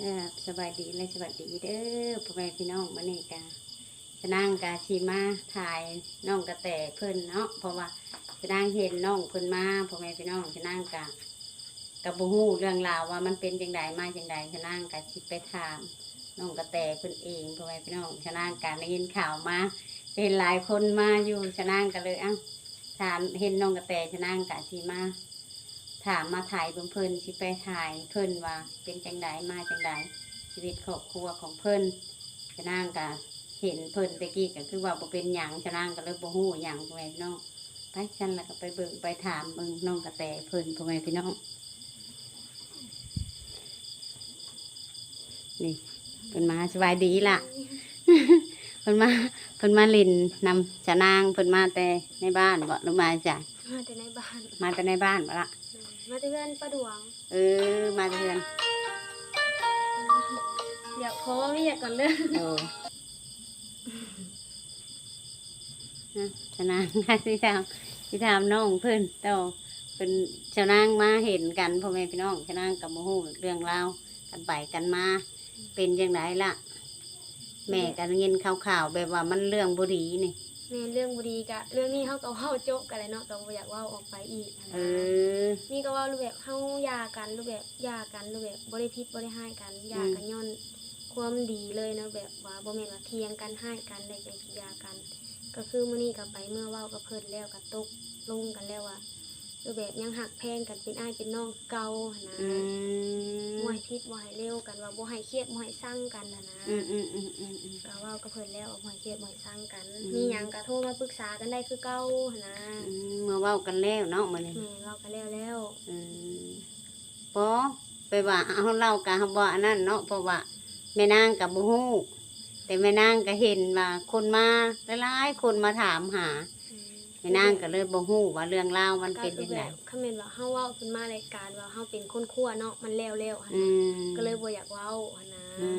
ອ່າ ສະບາຍດີ ແລະ ສະຫວັດດີເດີພໍ່ແມ່ພີ່ນ້ອງ. ມື້ນີ້ກະ ຊະນາງກະຊິມາຖ່າຍນ້ອງກະແຕເພິ່ນເນາະ ເພາະວ່າຊະນາງເຫັນນ້ອງເພິ່ນມາ ພໍ່ແມ່ພີ່ນ້ອງ. ຊະນາງກະ ກະບໍ່ຮູ້ເລື່ອງລາວວ່າມັນເປັນຈັ່ງໃດ ມາຈັ່ງໃດ. ຊະນາງກະຊິໄປຖາມນ້ອງກະແຕເພິ່ນເອງ ພໍ່ແມ່ພີ່ນ້ອງ. ຊະນາງກະໄດ້ຍິນຂ່າວມາ ເຫັນຫຼາຍຄົນມາຢູ່ ຊະນາງກະເລີຍ ເອົ້າ ຖາມ ເຫັນນ້ອງກະແຕ ຊະນາງກະຊິມາ ຖາມມາຖ່າຍເບິ່ງເພິ່ນ ຊິໄປຖ່າຍເພິ່ນວ່າເປັນຈັ່ງໃດ ມາຈັ່ງໃດ ຊີວິດຄອບຄົວຂອງເພິ່ນ. ຊະນາງກະເຫັນເພິ່ນແຕ່ກີ້ກະຄືວ່າບໍ່ເປັນຫຍັງ ຊະນາງກະເລີຍບໍ່ຮູ້ຫຍັງ ພໍ່ແມ່ພີ່ນ້ອງ. ໄປຊັ້ນລະກະໄປເບິ່ງໄປຖາມເບິ່ງນ້ອງກະແຕເພິ່ນ ພໍ່ແມ່ພີ່ນ້ອງ. ນີ້ ເພິ່ນມາ ສະບາຍດີລະ ເພິ່ນມາ ເພິ່ນມາຫຼິ້ນນຳຊະນາງ ເພິ່ນມາແຕ່ໃນບ້ານບໍ ຫຼືມາຈາກ ມາແຕ່ໃນບ້ານ ມາແຕ່ໃນບ້ານບໍລະ? ແມ່ນ ມາແຕ່ເຮືອນປ້າດວງ. ເອີ ມາແຕ່ເຮືອນ ດຽວຂໍວຽກກ່ອນເດີ. ໂອ້ ນະ ຊະນາງ ຊິຖາມ ຊິຖາມນ້ອງເພິ່ນຕໍ່ ເພິ່ນ ຊະນາງມາເຫັນກັນ ພໍ່ແມ່ພີ່ນ້ອງ. ຊະນາງກະບໍ່ຮູ້ເລື່ອງລາວ ກັນໄປກັນມາ ເປັນຈັ່ງໃດລະ? ແມ່ກະໄດ້ຍິນຂ່າວໆ ແບບວ່າມັນເລື່ອງບໍ່ດີນີ້. ແມ່ນ ເລື່ອງບໍ່ດີກະ ເລື່ອງນີ້ເຮົາກະເວົ້າຈົບກັນແລ້ວເນາະ ກະບໍ່ຢາກເວົ້າອອກໄປອີກຫັ້ນນະ. ເອີ ມີກະເວົ້າແບບເຮົາຢ່າກັນ ຫຼືແບບຢ່າກັນ ຫຼືແບບບໍ່ໄດ້ຜິດບໍ່ໄດ້ຮ້າຍກັນ ຢ່າກັນ ອືມ ຍ້ອນຄວາມດີເລີຍເນາະ ແບບວ່າບໍ່ແມ່ນວ່າຖຽງກັນ ຮ້າຍກັນ ແລ້ວຈັ່ງຊິຢ່າກັນ. ກະຄືມື້ນີ້ກະໄປເມືອເວົ້າກັບເພິ່ນແລ້ວ ກະຕົກລົງກັນແລ້ວວ່າ ຄືແບບຍັງຮັກແພງກັນ ເປັນອ້າຍເປັນນ້ອງຄືເກົ່າຫັ້ນນະ. ອືມ ບໍ່ໃຫ້ຜິດບໍ່ໃຫ້ເລວກັນ ວ່າບໍ່ໃຫ້ຄຽດບໍ່ໃຫ້ຊັງກັນຫັ້ນນະ. ອືມໆໆໆໆ ກະເວົ້າກັບເພິ່ນແລ້ວວ່າບໍ່ໃຫ້ຄຽດບໍ່ໃຫ້ຊັງກັນ ອືມ ມີຫຍັງກະໂທມາປຶກສາກັນໄດ້ຄືເກົ່າຫັ້ນນະ. ອືມ ເມື່ອເວົ້າກັນແລ້ວເນາະມື້ນີ້. ແມ່ນ ເວົ້າກັນແລ້ວແລ້ວ. ອືມ ບໍ່ ແປວ່າເຮົາເລົ່າກະເຮົາບໍ່ອັນນັ້ນເນາະ ເພາະວ່າແມ່ນາງກະບໍ່ຮູ້ ແຕ່ແມ່ນາງກະເຫັນວ່າຄົນມາ ຫຼາຍໆຄົນມາຖາມຫາ. ອືມ ແມ່ນາງກະເລີຍບໍ່ຮູ້ວ່າເລື່ອງລາວມັນເປັນຈັ່ງໃດ. ກະຄືແບບ ຄັນແມ່ນວ່າເຮົາເວົ້າຂຶ້ນມາລາຍການວ່າເຮົາເປັນຄົນຄົວເນາະ ມັນແລ້ວແລ້ວຫັ້ນນະ. ອືມ ກະເລີຍບໍ່ຢາກເວົ້າຫັ້ນນະ. ອື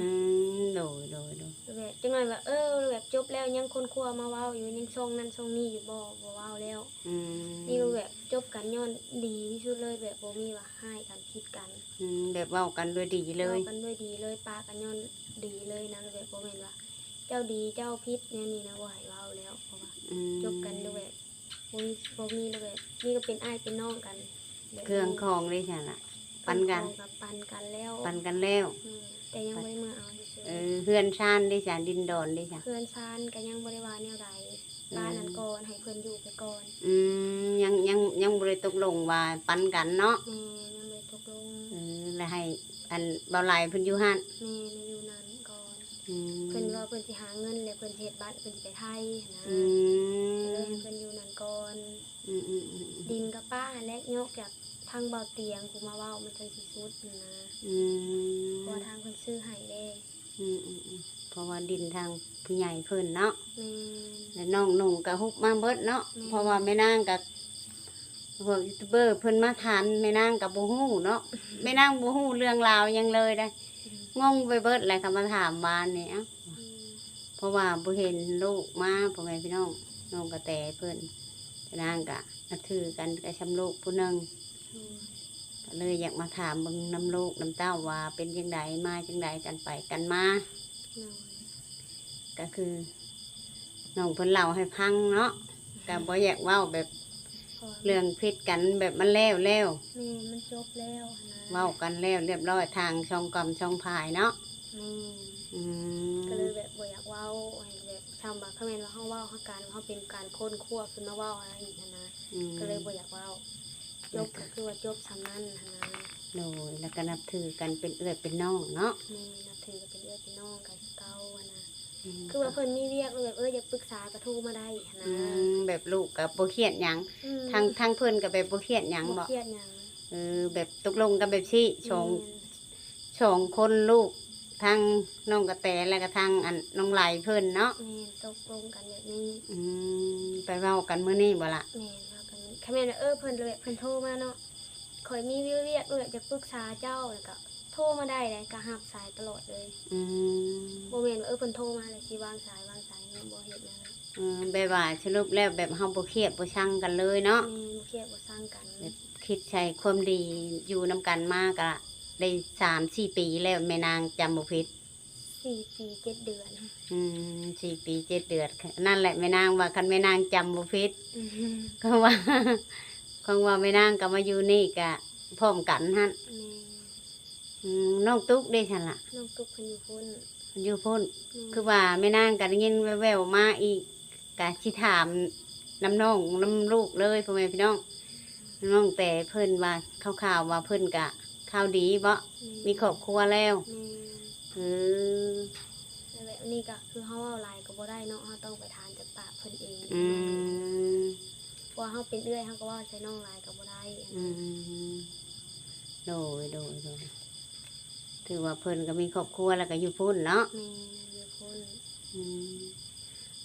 ມ ໂດຍໆໆ ແບບຈັກໜ້ອຍວ່າ ເອີ ແບບຈົບແລ້ວຍັງຄົ້ນຄວ້າມາເວົ້າຢູ່ ຍັງຊ່ອງນັ້ນຊ່ອງນີ້ຢູ່ບໍ່? ບໍ່ເວົ້າແລ້ວ. ອືມ ນີ້ແບບຈົບກັນຍ້ອນດີທີ່ສຸດເລີຍ ແບບບໍ່ມີວ່າຮ້າຍກັນຜິດກັນ. ອືມ ແບບເວົ້າກັນດ້ວຍດີເລີຍ ເວົ້າກັນດ້ວຍດີເລີຍ ປະກັນຍ້ອນດີເລີຍນະ. ແບບບໍ່ແມ່ນວ່າເຈົ້າດີເຈົ້າຜິດແນວນີ້ນະ ບໍ່ໃຫ້ເວົ້າແລ້ວ ເພາະວ່າ ອືມ ຈົບກັນໂດຍແບບ ບໍ່ມີ ບໍ່ມີແລ້ວ ແບບນີ້ກະເປັນອ້າຍເປັນນ້ອງກັນ. ແບບເຄື່ອງຂອງເດຊັ້ນລະ ປັນກັນ ເຄື່ອງຂອງກະປັນກັນແລ້ວ ປັນກັນແລ້ວ. ອືມ ແຕ່ຍັງບໍ່ໄດ້ເມືອເອົາຊື່ໆ. ເອີ ເຮືອນຊານເດຊັ້ນ ດິນດອນເດຊັ້ນ? ເຮືອນຊານກະຍັງບໍ່ໄດ້ວ່າແນວໃດ ອືມ ປະນັ້ນກ່ອນ ໃຫ້ເພິ່ນຢູ່ໄປກ່ອນ. ອືມ ຍັງ ຍັງ ຍັງບໍ່ໄດ້ຕົກລົງວ່າປັນກັນເນາະ. ແມ່ນ ຍັງບໍ່ໄດ້ຕົກລົງ. ເອີ ແລ້ວໃຫ້ອັນບ່າວໄຫຼເພິ່ນຢູ່ຫັ້ນ? ແມ່ນ ໃຫ້ຢູ່ນັ້ນກ່ອນ. ອືມ ເພິ່ນວ່າເພິ່ນຊິຫາເງິນ ແລ້ວເພິ່ນຊິເຮັດບັດ ເພິ່ນຊິໄປໄທຫັ້ນນະ. ອືມ ກະເລີຍໃຫ້ເພິ່ນຢູ່ນັ້ນກ່ອນ. ອືມໆໆໆ ດິນກະປະຫັ້ນແຫຼະ ຍອກຈາກທາງບ່າວຕຽງຜູ້ມາເວົ້າ ມັນຈັ່ງຊິສຸດຫັ້ນນະ. ອືມ ເພາະວ່າທາງເພິ່ນຊື້ໃຫ້ເດ້. ອືມໆໆ ເພາະວ່າດິນທາງຜູ້ໃຫຍ່ເພິ່ນເນາະ. ແມ່ນ ແລະນ້ອງນຸ່ງກະຮຸບມາເບິດເນາະ. ແມ່ນ ເພາະວ່າແມ່ນາງກະ ພວກຢູທູບເບີເພິ່ນມາຖາມ ແມ່ນາງກະບໍ່ຮູ້ເນາະ. ແມ່ນາງບໍ່ຮູ້ເລື່ອງລາວຫຍັງເລີຍເດ້. ອືມ ງົງໄປເບິດແຫຼະ ເຂົາມາຖາມວານນີ້. ເອົ້າ ອືມ ເພາະວ່າບໍ່ເຫັນລູກມາ ພໍ່ແມ່ພີ່ນ້ອງ ນ້ອງກະແຕເພິ່ນ ແມ່ນາງກະນັບຖືກັນ ກະຊ່ຳລູກຜູ້ໜຶ່ງ. ໂດຍ ກະເລີຍຢາກມາຖາມເບິ່ງນຳລູກນຳເຕົ້າວ່າເປັນຈັ່ງໃດ ມາຈັ່ງໃດ ກັນໄປກັນມາ. ໂດຍ ກະຄືນ້ອງເພິ່ນເລົ່າໃຫ້ຟັງເນາະ ກະບໍ່ຢາກເວົ້າແບບ ເລື່ອງຜິດກັນແບບມັນແລ້ວແລ້ວ. ແມ່ນ ມັນຈົບແລ້ວຫັ້ນນະ ເວົ້າກັນແລ້ວລຽບຮ້ອຍ ທາງສອງກຳສອງຝ່າຍເນາະ. ແມ່ນ ອືມ ກະເລີຍແບບບໍ່ຢາກເວົ້າ ໃຫ້ແບບ ຊ່ຳວ່າ ຄັນແມ່ນວ່າເຮົາເວົ້າ ເຮົາການ ເຮົາເປັນການຄົ້ນຄວ້າຂຶ້ນມາເວົ້າຫັ້ນນະ ອີກຫັ້ນນະ. ອືມ ກະເລີຍບໍ່ຢາກເວົ້າ ຈົບກະຄືວ່າຈົບຊ່ຳນັ້ນຫັ້ນນະ. ໂດຍ ແລ້ວກະນັບຖືກັນເປັນເອື້ອຍເປັນນ້ອງເນາະ. ແມ່ນ ນັບຖືກັນເປັນເອື້ອຍເປັນນ້ອງກັນຄືເກົ່າຫັ້ນນະ. ອືມ ຄືວ່າເພິ່ນມີວຽກແບບ ເອີ ຢາກປຶກສາກະໂທມາໄດ້ຫັ້ນນະ. ອືມ ແບບລູກກະບໍ່ຄຽດຫຍັງ. ອືມ ທາງ ທາງເພິ່ນກະແບບບໍ່ຄຽດຫຍັງບໍ? ບໍ່ຄຽດຫຍັງ. ເອີ ແບບຕົກລົງກັນແບບຊີ້ ແມ່ນ ສອງ ສອງຄົນ ລູກທາງນ້ອງກະແຕ ແລ້ວກະທາງອັນນ້ອງໄຫຼເພິ່ນເນາະ. ແມ່ນ ຕົກລົງກັນແບບນີ້. ອືມ ໄປເວົ້າກັນມື້ນີ້ບໍລະ? ແມ່ນ ເວົ້າກັນມື້ ຄັນແມ່ນວ່າ ເອີ ເພິ່ນແບບ ເພິ່ນໂທມາເນາະ ຂ້ອຍມີວຽກ ແບບຢາກປຶກສາເຈົ້າ ແລ້ວກະໂທມາໄດ້ເດ້ ກະຮັບສາຍຕະຫຼອດເລີຍ. ອືມ ບໍ່ແມ່ນວ່າ ເອີ ເພິ່ນໂທມາແລ້ວຊິວາງສາຍ ວາງສາຍ ບໍ່ເຮັດແນວນັ້ນ. ອືມ ແບບວ່າສະຫຼຸບແລ້ວແບບເຮົາບໍ່ຄຽດບໍ່ຊັງກັນເລີຍເນາະ. ແມ່ນ ບໍ່ຄຽດບໍ່ຊັງກັນ ແບບຄິດໃສ່ຄວາມດີ ຢູ່ນຳກັນມາກະ ໄດ້ສາມສີ່ປີແລ້ວ ແມ່ນາງຈຳບໍ່ຜິດ. ສີ່ປີເຈັດເດືອນ. ອືມ ສີ່ປີເຈັດເດືອນ. ນັ້ນແຫຼະແມ່ນາງວ່າ ຄັນແມ່ນາງຈຳບໍ່ຜິດ ອືມ ຄວາມວ່າ ຄວາມວ່າແມ່ນາງກໍມາຢູ່ນີ້ກະພ້ອມກັນຫັ້ນ. ແມ່ນ. ອືມ ນ້ອງຕຸກເດ້ຊັ້ນລະ? ນ້ອງຕຸກເພິ່ນຢູ່ພຸ້ນ. ເພິ່ນຢູ່ພຸ້ນ. ແມ່ນ. ຄືວ່າແມ່ນາງກໍໄດ້ຍິນແວ່ວໆມາອີກ ກະຊິຖາມນຳນ້ອງນຳລູກເລີຍ ພໍ່ແມ່ພີ່ນ້ອງ. ນ້ອງແຕເພິ່ນວ່າ ຂ່າວໆວ່າເພິ່ນກະຂ່າວດີເບາະ? ແມ່ນ. ມີຄອບຄົວແລ້ວ? ແມ່ນ. ເອີ ແລ້ວແບບນີ້ກະຄືເຮົາເວົ້າຫຼາຍກໍບໍ່ໄດ້ເນາະ ເຮົາຕ້ອງໄປຖາມຈາກປາກເພິ່ນເອງ. ອືມ ເພາະວ່າເຮົາເປັນເອື້ອຍ ເຮົາກໍເວົ້າໃສ່ນ້ອງຫຼາຍກໍບໍ່ໄດ້. ອືມ ໂດຍ ໂດຍ ໂດຍ. ຖືວ່າເພິ່ນກໍມີຄອບຄົວແລ້ວກໍຢູ່ພຸ້ນເນາະ? ແມ່ນ ຢູ່ພຸ້ນ. ອືມ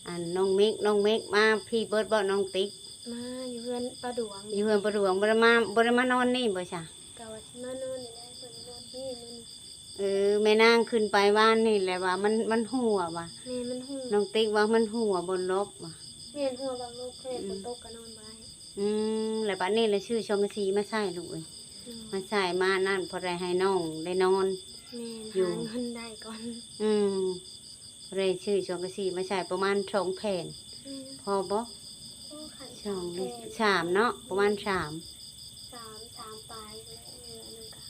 ອັນນ້ອງມິກ ນ້ອງມິກມາພີ້ເບິດບໍ່ ນ້ອງຕິກ? ມາຢູ່ເຮືອນປ້າດວງ. ຢູ່ເຮືອນປ້າດວງ ບໍ່ໄດ້ມາ ບໍ່ໄດ້ມານອນນີ້ບໍ່ຊະ? ກະວ່າຊິມານອນນີ້ແຫຼະ ເພິ່ນມານອນພີ້ມື້ນີ້. ເອີ ແມ່ນາງຂຶ້ນໄປວານນີ້ແຫຼະວ່າມັນ ມັນຮົ່ວວ່າ. ແມ່ນ ມັນຮົ່ວ. ນ້ອງຕິກວ່າມັນຮົ່ວບ່ອນຫຼົບວ່າ. ແມ່ນ ຮົ່ວບ່ອນຫຼົບ ຂະໜາດ ອືມ ຝົນຕົກກໍນອນບໍ່ໄດ້. ອືມ ແລ້ວບັດນີ້ລະຊື້ສັງກະສີມາໃສ່ລູກເອີຍ. ໂດຍ. ມາໃສ່ມານັ້ນ ພໍໄດ້ໃຫ້ນ້ອງໄດ້ນອນ. ແມ່ນ ຢູ່ ຫາເງິນໄດ້ກ່ອນ. ອືມ ພໍໄດ້ຊື້ສັງກະສີມາໃສ່ປະມານສອງແຜ່ນ. ແມ່ນ. ພໍບໍ່? ພໍ ຄັນ ສອງ ສາມແຜ່ນ ສາມເນາະ ປະມານສາມ ສາມ ສາມປາຍແຫຼະ ເອີ ອັນນັ້ນກະ.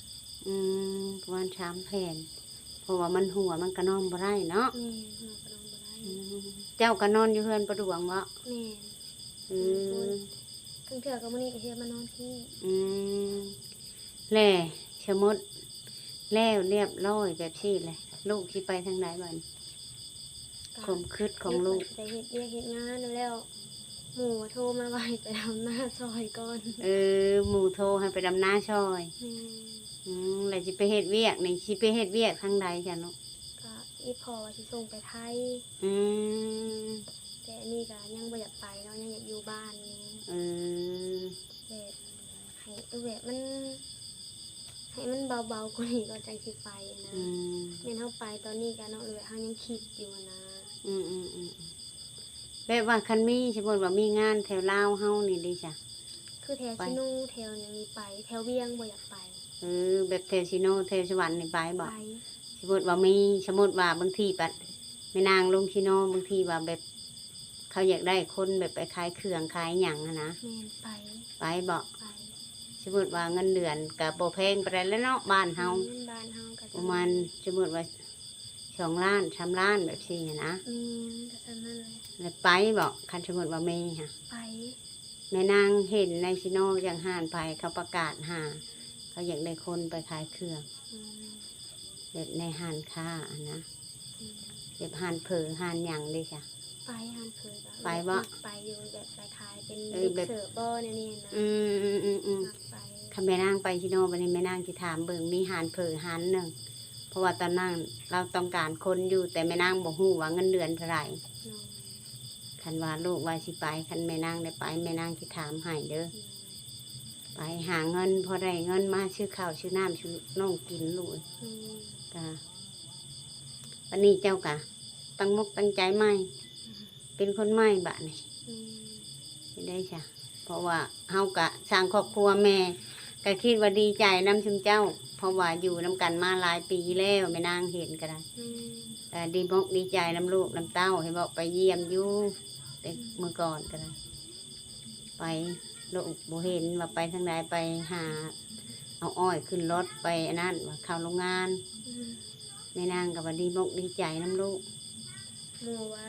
ອືມ ປະມານສາມແຜ່ນ ເພາະວ່າມັນຮົ່ວ ມັນກະນອນບໍ່ໄດ້ເນາະ. ແມ່ນ ຮົ່ວກະນອນບໍ່ໄດ້. ອືມ ເຈົ້າກະນອນຢູ່ເຮືອນປ້າດວງເບາະ? ແມ່ນ. ອືມ ບາງເທື່ອກໍມື້ນີ້ກໍຊິມານອນພີ້. ອືມ ແລະ ສົມມຸດແລ້ວລຽບຮ້ອຍແບບຊີ້ແຫຼະ ລູກຊິໄປທາງໃດບັດນີ້? ຄວາມຄິດຂອງລູກ ໄປເຮັດວຽກເຮັດງານແລ້ວ ໝູ່ໂທມາວ່າໃຫ້ໄປດຳນາຊ່ອຍກ່ອນ. ເອີ ໝູ່ໂທໃຫ້ໄປດຳນາຊ່ອຍ. ແມ່ນ. ອືມ ແລ້ວຊິໄປເຮັດວຽກນີ້ ຊິໄປເຮັດວຽກທາງໃດຊະລູກ? ກະອີພໍ່ວ່າຊິສົ່ງໄປໄທ. ອືມ ແຕ່ອັນນີ້ກະຍັງບໍ່ຢາກໄປເນາະ ຍັງຢາກຢູ່ບ້ານຢູ່. ເອີ ແບບ ໃຫ້ ເອີ ແບບມັນ ໃຫ້ມັນເບົາໆກວ່ານີ້ກໍຈັ່ງຊິໄປນະ. ອືມ ແມ່ນເຮົາໄປຕອນນີ້ກະເນາະ ແບບເຮົາຍັງຄິດຢູ່ຫັ້ນນະ. ອືມໆໆ ແບບວ່າຄັນມີ ສົມມຸດວ່າມີງານແຖວລາວເຮົານີ້ເດຊະ? ຄືແຖວ ໄປ ຊີໂນ ແຖວຫຍັງນີ້ໄປ ແຖວວຽງບໍ່ຢາກໄປ. ເອີ ແບບແຖວຊີໂນ ແຖວສະຫວັນນີ້ໄປບໍ່? ໄປ. ສົມມຸດວ່າມີ ສົມມຸດວ່າບາງທີບັດແມ່ນາງລົງຊີໂນ ບາງທີວ່າແບບ ເຂົາຢາກໄດ້ຄົນແບບໄປຂາຍເຄື່ອງຂາຍຫຍັງຫັ້ນນະ. ແມ່ນ ໄປ. ໄປບໍ່? ໄປ. ສົມມຸດວ່າເງິນເດືອນກະບໍ່ແພງປານໃດແຫຼະເນາະ ບ້ານເຮົາ. ແມ່ນ ບ້ານເຮົາກະປະມານ ສົມມຸດວ່າສອງລ້ານ ສາມລ້ານແບບຊີ້ຫັ້ນນະ. ແມ່ນ ກະສ່ຳນັ້ນແຫຼະ. ແລ້ວໄປບໍ່ ຄັນສົມມຸດວ່າມີຫະ? ໄປ. ແມ່ນາງເຫັນໃນຊີໂນ ຈັ່ງຮ້ານໃຜເຂົາປະກາດຫາ ເຂົາຢາກໄດ້ຄົນໄປຂາຍເຄື່ອງ. ອືມ ແບບໃນຮ້ານຄ້າຫັ້ນນະ. ອືມ ແບບຮ້ານເຜີຮ້ານຫຍັງເດຊະ? ໄປຮ້ານເຜີກະ ໄປບໍ່? ໄປຢູ່ ແບບໄປຂາຍເປັນ ເອີ ເດັກ ແບບເສີບບໍ່ແນວນີ້ນະ. ອືມໆໆໆ ມັກໄປ. ຄັນແມ່ນາງໄປຊີໂນ ບັດນີ້ແມ່ນາງຊິຖາມເບິ່ງ ມີຮ້ານເຜີຮ້ານໜຶ່ງ ເພາະວ່າຕອນນັ້ນລາວຕ້ອງການຄົນຢູ່ ແຕ່ແມ່ນາງບໍ່ຮູ້ວ່າເງິນເດືອນເທົ່າໃດ. ໂດຍ. ຄັນວ່າລູກວ່າຊິໄປ ຄັນແມ່ນາງໄດ້ໄປ ແມ່ນາງຊິຖາມໃຫ້ເດີ. ໂດຍ. ໄປຫາເງິນ ພໍໄດ້ເງິນມາຊື້ເຂົ້າຊື້ນ້ຳສູ່ນ້ອງກິນລູກ. ໂດຍ. ກະ ບັດນີ້ເຈົ້າກະຕັ້ງມົກຕັ້ງໃຈໃໝ່ ອືມ ເປັນຄົນໃໝ່ບາດນີ້. ອືມ ເຮັດໄດ້ຊະ ເພາະວ່າເຮົາກະສ້າງຄອບຄົວ ແມ່ກະຄິດວ່າດີໃຈນຳຊຸມເຈົ້າ ເພາະວ່າຢູ່ນຳກັນມາຫຼາຍປີແລ້ວ ແມ່ນາງເຫັນກະໄດ້. ອືມ ກະດີມົກດີໃຈນຳລູກນຳເຕົ້າ ເຫັນບອກໄປຢ້ຽມຢູ່ ແຕ່ ອືມ ມື້ກ່ອນກະໄດ້ ໄປ ລູກບໍ່ເຫັນວ່າໄປທາງໃດ ໄປຫາເອົາອ້ອຍຂຶ້ນລົດໄປອັນນັ້ນ ວ່າເຂົ້າໂຮງງານ. ອືມ ແມ່ນາງກໍວ່າດີມົກດີໃຈນຳລູກ. ໝູ່ວ່າ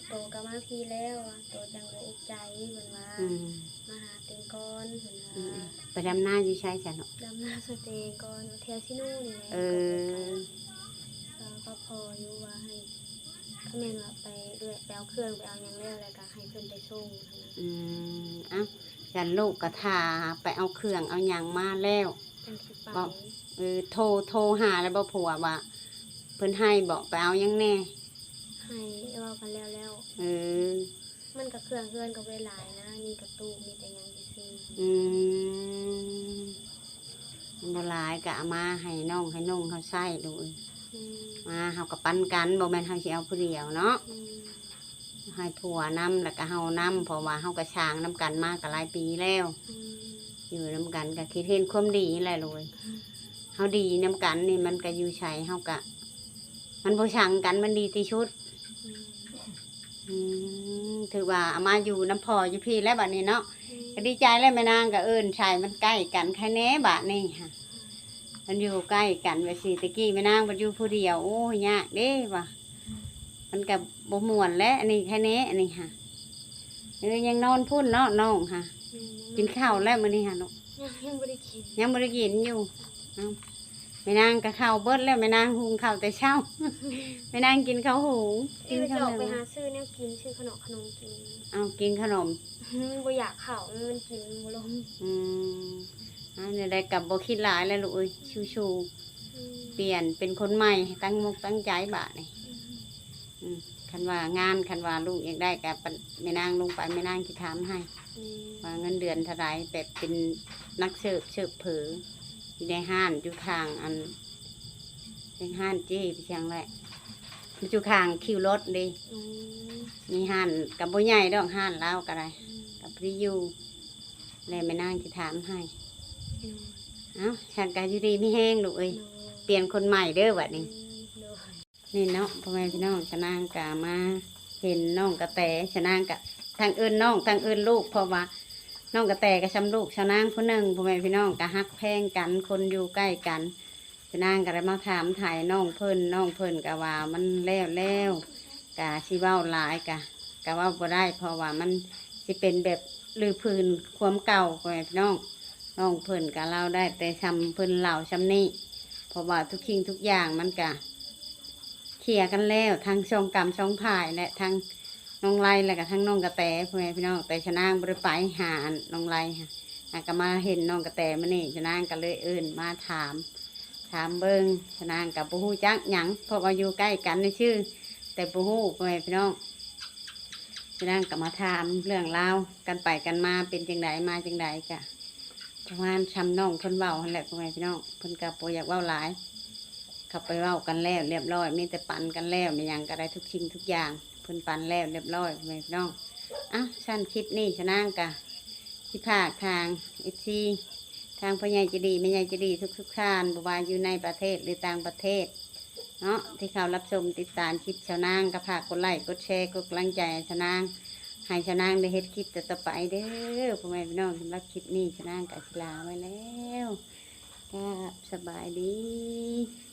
ໂຕກໍມາພີ້ແລ້ວ ໂຕຈັ່ງບໍ່ອຸກໃຈ ເພິ່ນວ່າ. ອືມ ມາຫາຕົວເອງກ່ອນ ເພິ່ນວ່າ. ອືມ ໄປດຳນາຢູ່ໃສຊັ້ນເນາະ? ດຳນາຊ່ອຍຕົວເອງກ່ອນ ແຖວຊີໂນນີ້ແຫຼະ. ເອີ ກໍພໍຢູ່ວ່າໃຫ້ ຄັນແມ່ນວ່າໄປເລື່ອຍ ໄປເອົາເຄື່ອງໄປເອົາຫຍັງແລ້ວ ແລ້ວກໍໃຫ້ເພິ່ນໄປສົ່ງຫັ້ນນະ. ອືມ ເອົ້າ ຊັ້ນລູກກໍຖ້າໄປເອົາເຄື່ອງເອົາຫຍັງມາແລ້ວ ຈັ່ງຊິໄປ. ເອີ ໂທ ໂທຫາແລ້ວບໍ່ຜົວວ່າ ເພິ່ນໃຫ້ບໍ່ ໄປເອົາຫຍັງແດ່? ໃຫ້ ເວົ້າກັນແລ້ວແລ້ວ. ເອີ ມັນກໍເຄື່ອງເຮືອນກໍບໍ່ໄດ້ຫຼາຍນະ ມີກະຕູ້ ມີແຕ່ຫຍັງຊື່ໆ. ອືມ ມັນບໍ່ຫຼາຍ ກະເອົາມາໃຫ້ນ້ອງໃຫ້ນຸ່ງເຮົາໃຊ້ລູກເອີຍ. ອືມ ມາເຮົາກໍປັນກັນ ບໍ່ແມ່ນເຮົາຊິເອົາຜູ້ດຽວເນາະ. ອືມ ໃຫ້ຜົວນຳ ແລ້ວກໍເຮົານຳ ເພາະວ່າເຮົາກໍສ້າງນຳກັນມາກໍຫຼາຍປີແລ້ວ. ອືມ ຢູ່ນຳກັນກໍຄິດເຫັນຄວາມດີແຫຼະລູກເອີຍ. ອືມ ເຮົາດີນຳກັນນີ້ ມັນກະຢູ່ໃສເຮົາກະ ມັນບໍ່ຊັງກັນ ມັນດີທີ່ສຸດ. ອືມ ອືມ ຖືວ່າເອົາມາຢູ່ນຳພໍ່ຢູ່ພີ້ແລ້ວບັດນີ້ເນາະ. ອືມ ກະດີໃຈແລ້ວ ແມ່ນາງກະເອີ້ນໃສ່ ມັນໃກ້ກັນ ໃຄແນ່ບາດນີ້ຫະ ມັນຢູ່ໃກ້ກັນວ່າຊີ້. ແຕ່ກີ້ແມ່ນາງບັດຢູ່ຜູ້ດຽວ ໂອ້ຍ ຍາກເດ້ວ່າ ມັນກະບໍ່ມ່ວນແຫຼະ. ອັນນີ້ໃຄແນ່ ອັນນີ້ຫະ. ເອີ ຍັງນອນພຸ້ນເນາະນ້ອງຫະ. ອືມ ກິນເຂົ້າແລ້ວມື້ນີ້ຫະລູກ? ຍັງ ຍັງບໍ່ໄດ້ກິນ ຍັງບໍ່ໄດ້ກິນຢູ່. ເອົ້າ ແມ່ນາງກະເຂົ້າເບິດແລ້ວ ແມ່ນາງຫຸງເຂົ້າແຕ່ເຊົ້າ. ແມ່ນາງກິນເຂົ້າຫຸງ ເອີ ກິນເຂົ້າ ຈະອອກໄປຫາຊື້ແນວກິນ ຊື້ຂະໜົມ ຂະໜົມກິນ. ເອົາ ກິນຂະໜົມ ອືມ ບໍ່ຢາກເຂົ້າ ມັນກິນບໍ່ລົງ. ອືມ ເອົາ ແນວໃດກະບໍ່ຄິດຫຼາຍແລ້ວລູກເອີຍ ສູ້ໆ. ອືມ ປ່ຽນເປັນຄົນໃໝ່ ຕັ້ງອົກຕັ້ງໃຈບາດນີ້. ອືມ ອືມ ຄັນວ່າງານ ຄັນວ່າລູກຢາກໄດ້ກະ ແມ່ນາງລົງໄປ ແມ່ນາງຊິຖາມໃຫ້. ອືມ ວ່າເງິນເດືອນເທົ່າໃດ ແບບເປັນນັກເສີບ ເສີບເຜີ ຢູ່ໃນຮ້ານ ຢູ່ຂ້າງອັນ ເປັນຮ້ານເຈ້ ໄປທາງແຫຼະ ມັນຢູ່ຂ້າງຄິວລົດເດ້. ອືມ ມີຮ້ານກະບໍ່ໃຫຍ່ດອກ ຮ້ານລາວກະໄດ້. ອືມ ກະພໍດີຢູ່ ແລ້ວແມ່ນາງຊິຖາມໃຫ້. ໂດຍ ເອົ້າ ຊັ້ນກະຢູ່ດີມີແຮງລູກເອີຍ. ໂດຍ ປ່ຽນຄົນໃໝ່ເດີບັດນີ້. ອືມ ໂດຍ ນີ້ເນາະ ພໍ່ແມ່ພີ່ນ້ອງ ຊະນາງກະມາເຫັນນ້ອງກະແຕ. ຊະນາງກະທັງເອີ້ນນ້ອງ ທັງເອີ້ນລູກ ເພາະວ່ານ້ອງກະແຕກະຊ່ຳລູກຊະນາງຜູ້ໜຶ່ງ ພໍ່ແມ່ພີ່ນ້ອງ ກະຮັກແພງກັນ ຄົນຢູ່ໃກ້ກັນ. ຊະນາງກະໄດ້ມາຖາມໄຖ່ນ້ອງເພິ່ນ ນ້ອງເພິ່ນກະວ່າມັນແລ້ວແລ້ວ ກະຊິເວົ້າຫຼາຍກະ ກະເວົ້າບໍ່ໄດ້ ເພາະວ່າມັນຊິເປັນແບບຮື້ພື້ນຄວາມເກົ່າ ພໍ່ແມ່ພີ່ນ້ອງ. ນ້ອງເພິ່ນກະເລົ່າໄດ້ແຕ່ຊ່ຳເພິ່ນເລົ່າຊ່ຳນີ້ ເພາະວ່າທຸກສິ່ງທຸກຢ່າງມັນກະເຄລຍກັນແລ້ວ ທັງສອງກຳສອງຝ່າຍ ແລະ ທັງນ້ອງໄລ ແລະກະທັງນ້ອງກະແຕ ພໍ່ແມ່ພີ່ນ້ອງ. ແຕ່ຊະນາງບໍ່ໄດ້ໄປຫານ້ອງໄລ ຫາກະມາເຫັນນ້ອງກະແຕມື້ນີ້ ຊະນາງກະເລີຍເອີ້ນມາຖາມ ຖາມເບິ່ງ. ຊະນາງກະບໍ່ຮູ້ຈັກຫຍັງ ເພາະວ່າຢູ່ໃກ້ກັນຊື່ໆ ແຕ່ບໍ່ຮູ້ ພໍ່ແມ່ພີ່ນ້ອງ. ຊະນາງກະມາຖາມເລື່ອງລາວກັນໄປກັນມາ ເປັນຈັ່ງໃດມາຈັ່ງໃດ ກະປະມານຊ່ຳນ້ອງເພິ່ນເວົ້າຫັ້ນແຫຼະ ພໍ່ແມ່ພີ່ນ້ອງ. ເພິ່ນກະບໍ່ຢາກເວົ້າຫຼາຍ ເຂົາໄປເວົ້າກັນແລ້ວລຽບຮ້ອຍ ມີແຕ່ປັນກັນແລ້ວ ແມ່ນຫຍັງກະໄດ້ ທຸກສິ່ງທຸກຢ່າງເພິ່ນປັນແລ້ວລຽບຮ້ອຍ ພໍ່ແມ່ພີ່ນ້ອງ. ເອົ້າ ຊັ້ນຄລິບນີ້ຊະນາງກະຊິຝາກທາງ ເອັຟຊີ ທາງພໍ່ໃຫຍ່ໃຈດີ ແມ່ໃຫຍ່ໃຈດີທຸກໆທ່ານ ບໍ່ວ່າຢູ່ໃນປະເທດ ຫຼື ຕ່າງປະເທດເນາະ ທີ່ເຂົ້າຮັບຊົມຕິດຕາມຄລິບຊາວນາງ ກະຝາກກົດໄລ້ ກົດແຊ ກົດກຳລັງໃຈໃຫ້ຊາວນາງ ໃຫ້ຊາວນາງໄດ້ເຮັດຄລິບຕໍ່ໆໄປເດີພໍ່ແມ່ພີ່ນ້ອງ. ສຳລັບຄລິບນີ້ຊາວນາງກະຊິລາໄວ້ແລ້ວ ກະສະບາຍດີ.